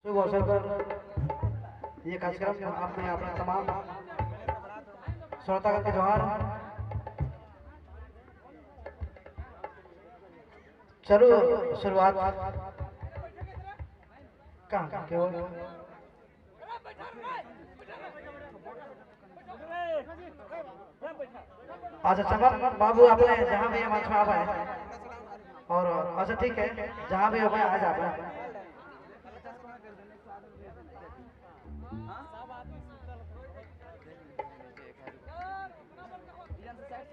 शुभ अवसर पर ये कार्यक्रम आपने अपने तमाम श्रोतागण के जोहार। चलो शुरुआत कहाँ केवल अच्छा चमन बाबू आपने जहाँ भी मंच में आवा है और अच्छा ठीक है जहाँ भी हो आ जाए।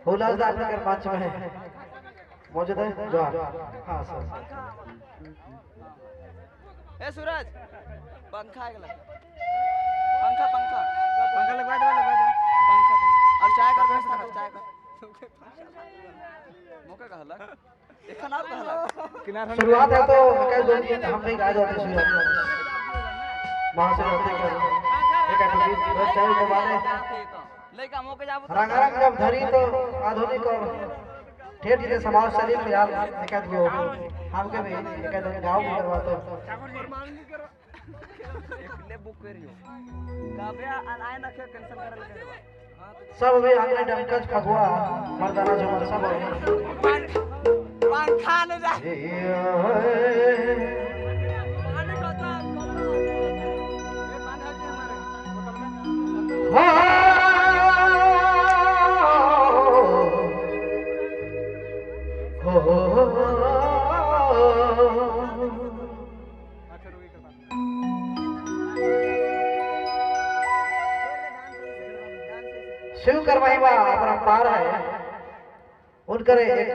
हुलास आपने मंच में है मौजूद है जोहार। हाँ सर। ए सूरज पंखा है पंखा पंखा पंखा लगवा दे पंखा और चाय कर व्यवस्था कर चाय कर मौका कहला एखन आप कहला शुरुआत है तो कह दो हम भी गाय जाते शुरुआत महाशिवरात्रि कर एक गीत चाय को बाने लइका मौके जाबो रंगारंग जब धरी तो आधुनिक और ठेठ के समाज शरीर में यार एक गो हमके भी एक दो गांव में करवा तो एकले बुक करियो काबे आए ना के कैंसिल करे लगे सब अभी हमने डमकच फगुआ मर्दाना झूमर सब पंखा ले जा पानी कोता ए पानी हट हमारे हो हो हो शिव कर महिमा अपरंपार है। उनकर एक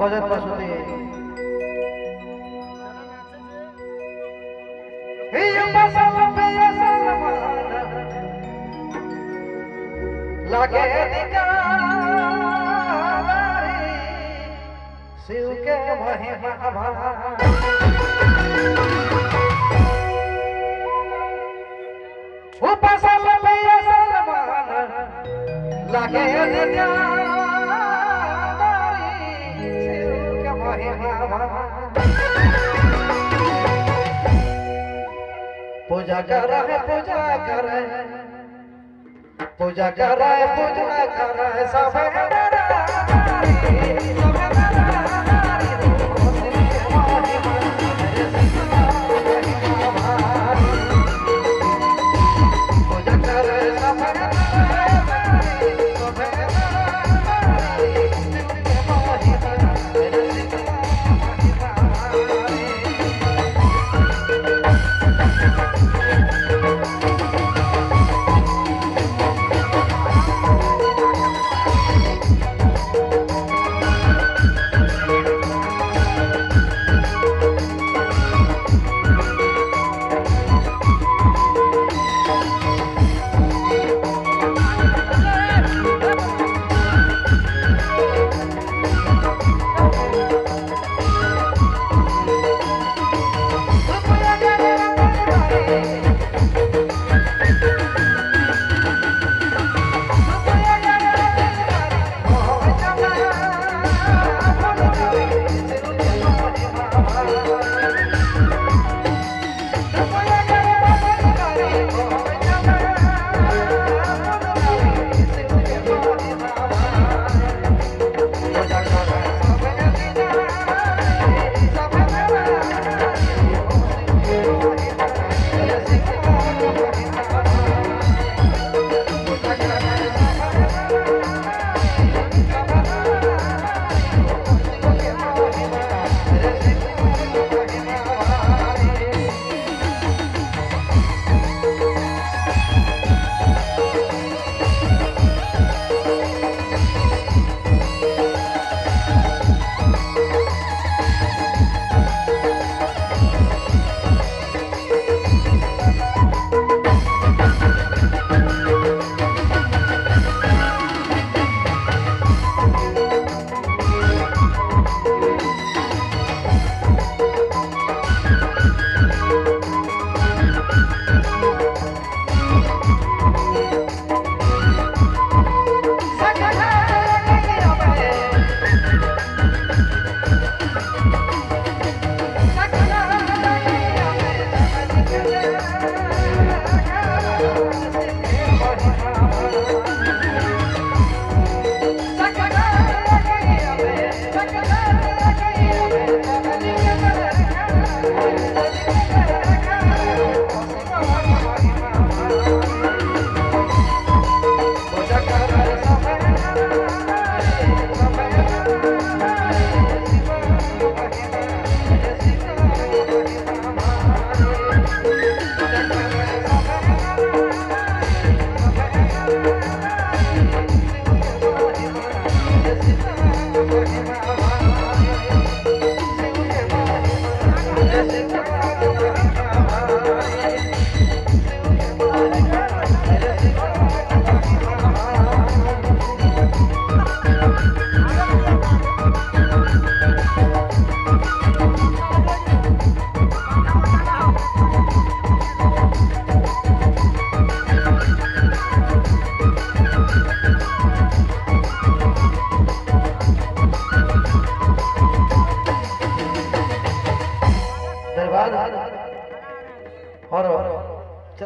भजन प्रस्तुति लगे शिव के महिमा लगे पूजा कर पूजा कर पूजा कर पूजा कर सब और